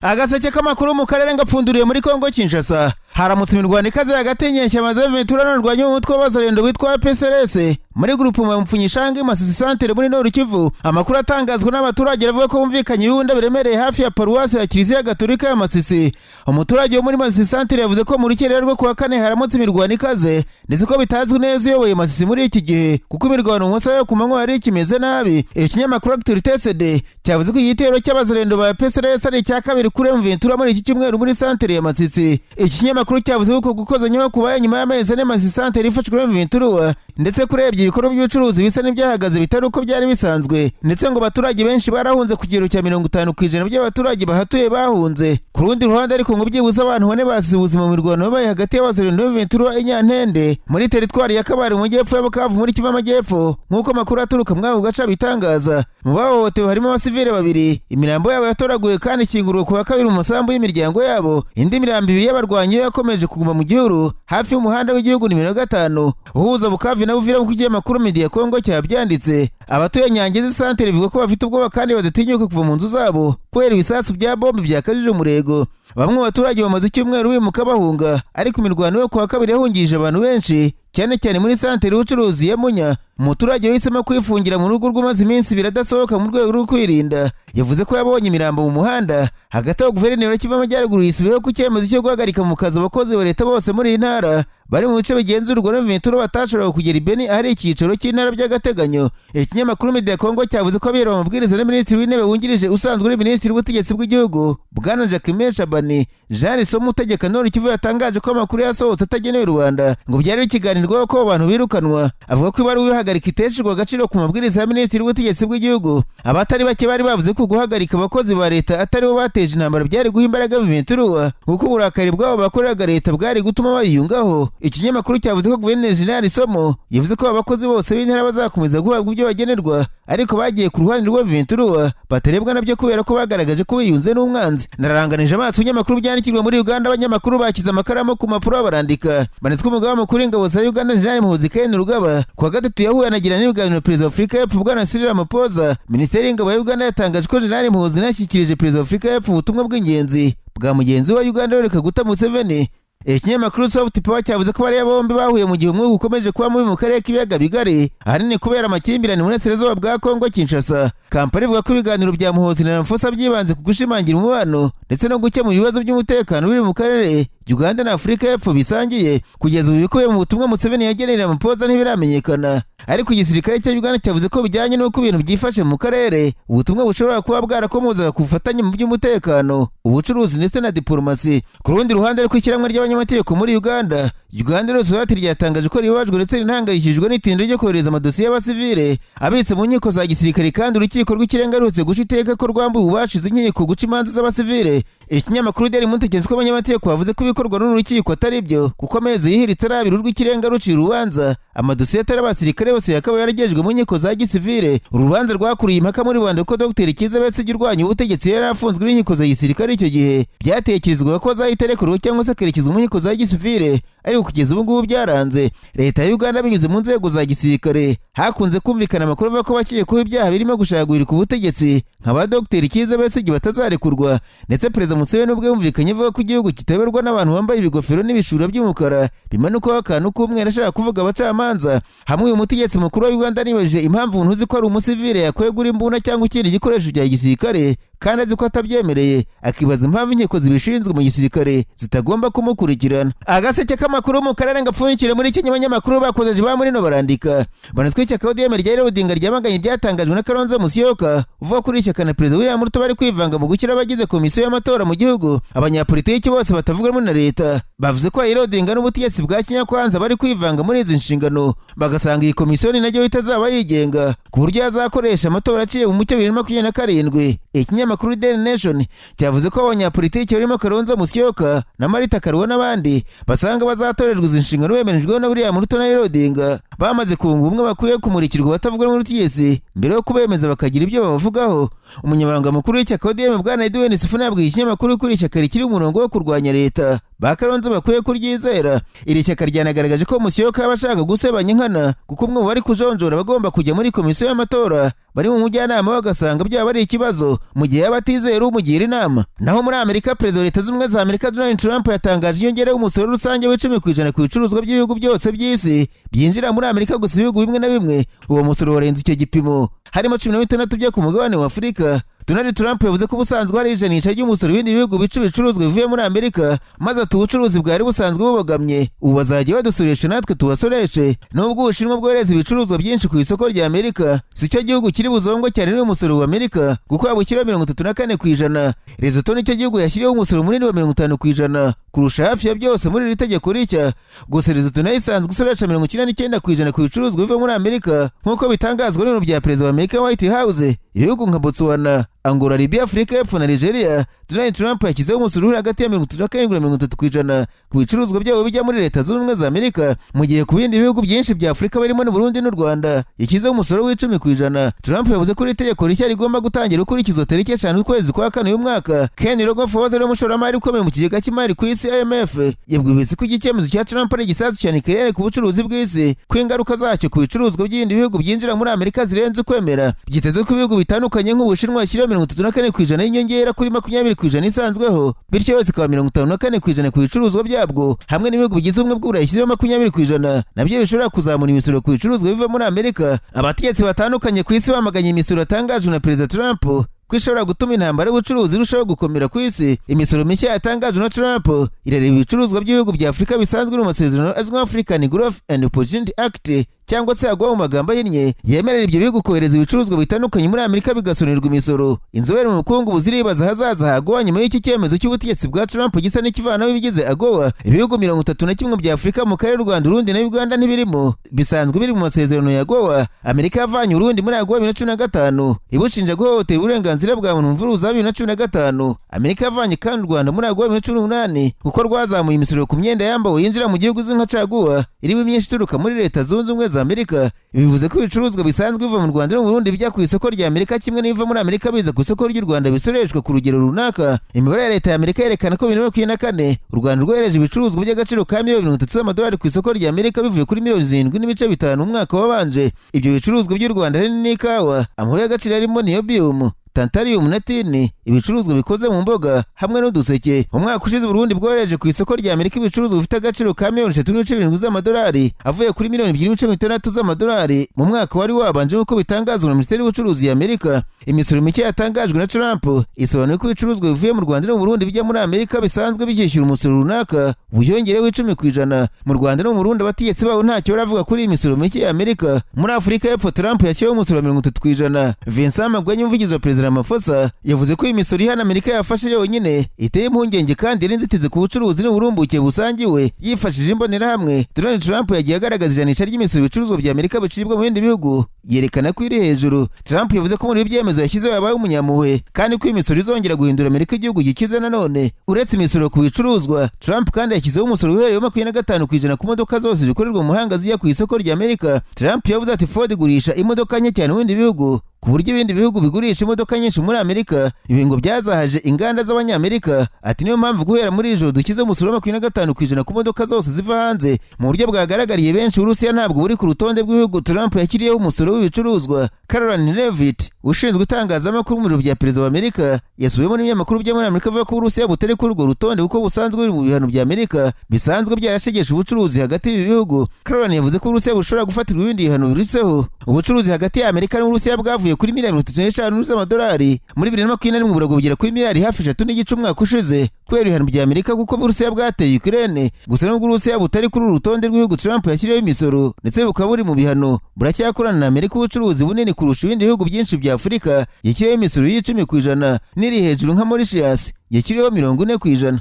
Agaseke k'amakuru mu karere ngapfunduriye muri Kongo Kinshasa. Haramutse imirwano ikaze hagati y'inyeshyamba za M23 n'urwanya umutwe w'abazarendo witwa PSRS muri groupement Mupfunyishangi, Masisi Centre, muri Nord Kivu. Amakuru atangazwa n'abaturage avuga ko bumvikanye ibibunda biremereye hafi ya paruwasi ya Kiliziya Gatolika ya Masisi. Umuturage wo muri Masisi Centre yavuze ko mu rukerera rwo kuwa kane haramutse imirwano ikaze, ndetse ko bitazwi neza uyoboye Masisi muri iki gihe, kuko imirwano mu masaha yo ku manywa yari ikimeze nabi. Ikinyamakuru Actualité CD cyavuze ko igitero cy'abazarendo ba PSRS ari icya kabiri kuri M23 muri iki cyumweru muri santere ya Masisi. Iki kinyamakuru cyavuze ko gukozanyaho kubaye nyuma y'amezi 4 Masisi santere ifashwe na M23, ndetse kurebye ibikorwa by'ubucuruzi bisa n'ibyahagaze, bitari uko byari bisanzwe, ndetse ngo abaturage benshi barahunze, ku kigero cya 50% by'abaturage bahatuye bahunze. Ku rundi ruhande ariko, ngo byibuze abantu 4 basize ubuzima mu mirwano yabaye hagati y'abazarendo ba M23 i Nyantende, muri teritwari ya Kabare, mu majyepfo ya Bukavu, muri Kivu y'Amajyepfo, nk'uko amakuru aturuka muri ako gace abitangaza. Mu bahohotewe harimo abasivile babiri. Imirambo yabo yatoraguwe kandi ikingurwa ku wa kabiri mu masambu y'imiryango yabo. Indi mirambo ibiri y'abarwanyi yo yakomeje kuguma mu gihuru hafi y'umuhanda w'igihugu nimero 5 uhuza Bukavu na Uvira, nk'uko ikinyamakuru Media Congo cyabyanditse. Abatuye Nyangezi santere bivuga ko bafite ubwoba kandi badatinyuka kuva mu nzu zabo kubera ibisasu bya bombe byakajije umurego. Bamwe mu baturage bamaze icyumweru bimuka bahunga, ariko imirwano yo ku wa kabiri yahungishije abantu benshi, cyane cyane muri santere y'ubucuruzi ya Munya. Umuturage wahisemo kwifungira mu rugo rw'umaze iminsi 2 adasohoka mu rwego rwo kwirinda yavuze ko yabonye imirambo mu muhanda. Hagati aho, guverineri wa Kivu y'Amajyaruguru yisubiyeho ku cyemezo cyo guhagarika mu kazi abakozi ba leta bose muri iyi ntara bari mu bice bigenzurwa na M23 batashoboraga kugera i Beni ahari icyicaro cy'intara by'agateganyo. Ikinyamakuru Media Congo cyavuze ko abiherewe amabwiriza na minisitiri w'intebe wungirije usanzwe uri minisitiri w'ubutegetsi bw'igihugu, bwana Jacquemain Shabani Jean Somo, utegeka Nord Kivu, yatangaje ko amakuru yasohotse atagenewe rubanda ngo byari bikiganirwaho ko abantu birukanwa. Avuga ko ibaruwa ihagarika iteshejwe agaciro ku mabwiriza ya minisitiri w'ubutegetsi bw'igihugu. Abatari bake bari bavuze ko guhagarika abakozi ba leta atari bo bateje intambara byari guha imbaraga M23, kuko uburakari bwabo bakoreraga leta bwari gutuma bayiyungaho. Ikinyamakuru cyavuze ko guverineri Jenerali Somo yavuze ko abakozi bose b'intara bazakomeza guhabwa ibyo bagenerwa, ariko bagiye ku ruhande rwa M23 batarebwa nabyo kubera ko bagaragaje ko biyunze n'umwanzi. Nararanganije amaso ibinyamakuru byandikirwa muri Uganda. Abanyamakuru bakize amakaramu ku mpapuro barandika, banditswe umugaba mukuru w'ingabo za Uganda, Jenerali Muhoozi Kainerugaba, ku wa gatatu yahuye anagirana n'ibiganiro na perezida wa Afurika y'Epfo, bwana Cyril Ramaphosa. Minisiteri y'ingabo ya Uganda yatangaje ko Jenerali Muhoozi yanashyikirije perezida wa Afurika y'Epfo ubutumwa bw'ingenzi bwa mugenzi we wa Uganda Yoweri Kaguta Museveni. Ikinyamakuru Soft Power cyavuze ko bariya bombi bahuye mu gihe umwuka ukomeje kuba mubi mu karere k'ibiyaga bigari, ahanini kubera amakimbirane mu burasirazuba bwa Kongo Kinshasa. Kampala ivuga ko ibiganiro bya Muhoozi na Ramaphosa byibanze ku gushimangira umubano ndetse no gukemura ibibazo by'umutekano biri mu karere Uganda na Afurika y'Epfo bisangiye. Kugeza ubu, ibikubiye mu butumwa Museveni yageneye Ramaphosa ntibiramenyekana, ariko igisirikare cya Uganda cyavuze ko bijyanye n'uko ibintu byifashe mu karere, ubutumwa bushobora kuba bwarakomozaga ku bufatanye mu by'umutekano, ubucuruzi ndetse na diplomasi. Ku rundi ruhande ariko, ishyirahamwe ry'abanyamategeko muri Uganda, Uganda Law Society, ryatangaje ko ribabajwe ndetse rinahangayikishijwe n'itinda ryo kohereza amadosiye y'abasivile abitse mu nkiko za gisirikare, kandi urukiko rw'ikirenga ruherutse guca iteka ko rwambuye ububasha izi nkiko guca imanza z'abasivile. Ikinyamakuru Daily Monitor ko abanyamategeko bavuze ko ibikorwa n'uru rukiko atari byo, kuko amezi yihiritse ari 2 urw'ikirenga rucira urubanza amadosiye atari abasirikare yose yakaba yaragejejwe mu nkiko za gisivile. Urubanza rwakuriye impaka muri rubanda ko Dr Kizza Besigye urwanya ubutegetsi yari afunzwe n'inkiko za gisirikare. Icyo gihe byatekerezwaga ko azahita arekurwa cyangwa se akerekezwa mu nkiko za gisivile, ariko kugeza ubu ngubu byaranze. Leta ya Uganda binyuze mu nzego za gisirikare hakunze kumvikana amakuru avuga ko bakekwaho ibyaha birimo gushaka guhirika ubutegetsi nka ba Dr Kizza Besigye batazarekurwa, ndetse Perezida Museveni ubwe yumvikanye avuga ko igihugu kitayoborwa n'abantu bambaye ibigofero n'ibishura by'umukara bimanukaho akantu k'umweru, ashaka kuvuga abacamanza. Hamwe uyu mutegetsi mukuru wa Uganda nibajije impamvu umuntu uzi ko ari umusivile yakwegura imbunda cyangwa ikindi gikoresho cya gisirikare kandi azi ko atabyemereye, akibaza impamvu inkiko zibishinzwe mu gisirikare zitagomba kumukurikirana. Agaseke k'amakuru mu karere ngapfunyikire muri Kenya. Abanyamakuru bakozeje ba muri no barandika, banitswe ishyaka ODM rya Raila Odinga ryamaganye ibyatangajwe na Kalonzo Musyoka uvuga kuri ishyaka na Perezida William Ruto bari kwivanga mu gushyira abagize komisiyo y'amatora mu gihugu. Abanyapolitiki bose batavuga rumwe na leta bavuze ko Raila Odinga n'ubutegetsi bwa Kenya Kwanza bari kwivanga muri izi nshingano, bagasanga iyi komisiyo ni nayo itazaba yigenga ku buryo yazakoresha amatora aciye mu mucyo 2027. Ikinyamakuru Daily Nation cyavuze ko abanyapolitiki barimo Kalonzo Musyoka na Martha Karua n'abandi basanga bazatorerwa izi nshingano bemerejweho na William Ruto na Raila Odinga bamaze kunga ubumwe bakwiye kumurikirwa batavuga rumwe n'ubutegetsi mbere yo kubemeza bakagira ibyo babavugaho. Umunyamabanga mukuru w'ishyaka ODM, bwana Edwin Sifuna, yabwiye ikinyamakuru kuri ishyaka rikiri umurongo wo kurwanya leta. Ba Kalonzo bakwiye kuryizera. Iri shyaka ryanagaragaje ko Musyoka yaba ashaka gusebanya inkana, kuko umwe mu bari kujonjora bagomba kujya muri komisiyo y'amatora bari mu mujyanama, bagasanga byaba ari ikibazo mu gihe yaba atizera umugira inama. Naho muri Amerika, Perezida wa Leta Zunze Ubumwe za Amerika Donald Trump yatangaje inyongera y'umusoro rusange w'10% ku bicuruzwa by'ibihugu byose by'isi byinjira muri Amerika. Gusa ibihugu bimwe na bimwe uwo musoro warenze icyo gipimo, harimo 16 byo ku mugabane wa Afurika. Donald Trump yavuze ko ubusanzwe hari ijanisha ry'umusoro ibindi bihugu bica ibicuruzwa bivuye muri Amerika, maze ati: "Ubucuruzi bwari busanzwe bubogamye, ubu bazajya badusoresha natwe tubasoreshe." Nubwo Ubushinwa bwohereza ibicuruzwa byinshi ku isoko rya Amerika, si cyo gihugu kiri buzongwe cyane n'uyu musoro wa Amerika, kuko yabushyiraho 34%. Lesotho nicyo gihugu yashyiriyeho umusoro munini wa 50% kurusha hafi ya byose muri iri tegeko rishya. Gusa Lesotho nayo isanzwe isoresha 99% ku bicuruzwa biva muri Amerika, nk'uko bitangazwa n'ibiro bya perezida wa Amerika, White House. Ibihugu nka Botswana, Angola, Libya, Afurika y'Epfo na Nigeria, Donald Trump yashyizeho umusoro uri hagati ya 37 na 30% ku bicuruzwa byabo bijya muri Leta Zunze Ubumwe za Amerika, mu gihe ku bindi bihugu byinshi bya Afurika barimo n'Uburundi n'u Rwanda yashyizeho umusoro w'10%. Trump yavuze ko iri tegeko rishya rigomba gutangira gukurikizwa tariki 5 ukwezi kwa kane uyu mwaka. Ken Rogoff, wahoze ari umushoramari ukomeye mu kigega cy'imari ku isi IMF, yabwiye isi ko iki cyemezo cya Trump ari igisasu cya nucléaire ku bucuruzi bw'isi, ko ingaruka zacyo ku bicuruzwa by'ibindi bihugu byinjira muri Amerika zirenze ukwemera. Byiteze ko ibihugu bitandukanye nk'Ubushinwa yashyiriweho 34% y'inyongera kuri 20% isanzweho, bityo yose ikaba 54% ku bicuruzwa byabwo, hamwe n'ibihugu bigize Ubumwe bw'Uburayi yashyizeho 20%, nabyo bishobora kuzamura imisoro ku bicuruzwa biva muri Amerika. Abategetsi batandukanye ku isi bamaganye imisoro yatangajwe na Perezida Trump, ko ishobora gutuma intambara y'ubucuruzi irushaho gukomera ku isi. Imisoro mishya yatangajwe na Trump irareba ibicuruzwa by'ibihugu bya Afurika bisanzwe mu masezerano azwi nka African Growth and Opportunity Act, cyangwa se AGOA mu magambo ahinnye, yemerera ibyo bihugu kohereza ibicuruzwa bitandukanye muri Amerika bigasonerwa imisoro. Inzobere mu bukungu buziribaza ahazaza ha AGOA nyuma y'iki cyemezo cy'ubutegetsi bwa Trump gisa n'ikivanaho ibigize AGOA. Ibihugu 31 bya Afurika mu karere, u Rwanda, Urundi na Uganda ntibirimo, bisanzwe biri mu masezerano ya AGOA. Amerika yavanye Urundi muri AGOA 2015, ibushinja guhohotera uburenganzira bwa muntu mu mvururu za 2015. Amerika yavanye kandi u Rwanda muri AGOA 2018 kuko rwazamuye imisoro ku myenda yambawe yinjira mu gihugu izwi nka caguwa, irimo imyinshi ituruka muri Leta Zunze Ubumwe za Amerika. Ibi bivuze ko ibicuruzwa bisanzwe biva mu Rwanda no mu Burundi bijya ku isoko rya Amerika, kimwe n'ibiva muri Amerika biza ku isoko ry'u Rwanda, bisoreshwa ku rugero runaka. Imibare ya leta ya Amerika yerekana ko 2024 u Rwanda rwohereje ibicuruzwa by'agaciro ka miliyoni 30 z'amadolari ku isoko rya Amerika, bivuye kuri miliyoni 7.5 mu mwaka wabanje. Ibyo bicuruzwa by'u Rwanda hari n'ikawa, amabuye y'agaciro arimo niobium, tantalum na tin, ibicuruzwa bikoze mu mboga hamwe n'uduseke. Mu mwaka ushize, Burundi bwohereje ku isoko rya Amerika ibicuruzwa bifite agaciro ka miliyoni 3.7 z'amadolari, avuye kuri miliyoni 2.6 z'amadolari mu mwaka wari wabanje, nk'uko bitangazwa na Minisiteri y'Ubucuruzi ya Amerika. Imisoro mike yatangajwe na Trump isobanuye ko ibicuruzwa bivuye mu Rwanda no mu Burundi bijya muri Amerika bisanzwe byishyura umusoro runaka wiyongereho 10%. Mu Rwanda no mu Burundi, abategetsi babo ntacyo baravuga kuri iyi misoro mike ya Amerika. Muri Afurika y'Epfo, Trump yashyiriweho umusoro wa 30%. Vincent Magwenya, umuvugizi wa Perezida Ramaphosa, yavuze ko iyi misoro ihana Amerika yafashe yonyine iteye impungenge kandi ari inzitizi ku bucuruzi n'uburumbuke busangiwe. Yifashishije imbonerahamwe, Donald Trump yagiye agaragaza ijanisha ry'imisoro ibicuruzwa bya Amerika bicibwa mu bindi bihugu, yerekana ko iri hejuru. Trump yavuze ko muri ibi byemezo yashyizeho yabaye umunyampuhwe, kandi ko imisoro izongera guhindura Amerika igihugu gikize nanone. Uretse imisoro ku bicuruzwa, Trump kandi yashyizeho umusoro uhereye 25% ku modoka zose zikorerwa mu mahanga zijya ku isoko rya Amerika. Trump yavuze ati: "Ford igurisha imodoka nke cyane mu bindi bihugu, ku buryo ibindi bihugu bigurisha imodoka nyinshi muri Amerika. Ibi ngo byazahaje inganda z'Abanyamerika." Ati: "Niyo mpamvu guhera muri iri joro dushyize umusoro wa 25% ku modoka zose ziva hanze." Mu buryo bwagaragariye benshi, Uburusiya ntabwo buri ku rutonde rw'ibihugu Trump yakiriyeho umusoro w'ibicuruzwa. Karoline Leavitt, ushinzwe itangazamakuru mu biro bya perezida wa Amerika, yasubiyemo n'ibinyamakuru byo muri Amerika avuga ko Uburusiya butari kuri urwo rutonde kuko busanzwe buri mu bihano bya Amerika bisanzwe byarashegeshe ubucuruzi hagati y'ibi bihugu. Karoline yavuze ko Uburusiya bushobora gufatirwa ibindi bihano birutseho. Ubucuruzi hagati ya Amerika n'Uburusiya bwavuye kuri miliyari 35 z'amadolari muri 2021, burago bugera kuri miliyari hafi 3.5 umwaka ushize, kubera ibihano bya Amerika kuko Uburusiya bwateye Ukraine. Gusa nubwo Uburusiya butari kuri uru rutonde rw'ibihugu Trump yashyiriyeho imisoro ndetse bukaba buri mu bihano, buracyakorana na Amerika ubucuruzi bunini kurusha ibindi bihugu byinshi bya Afurika yashyiriyeho imisoro y'10% n'iri hejuru, nka Mauritius yashyiriweho 40%.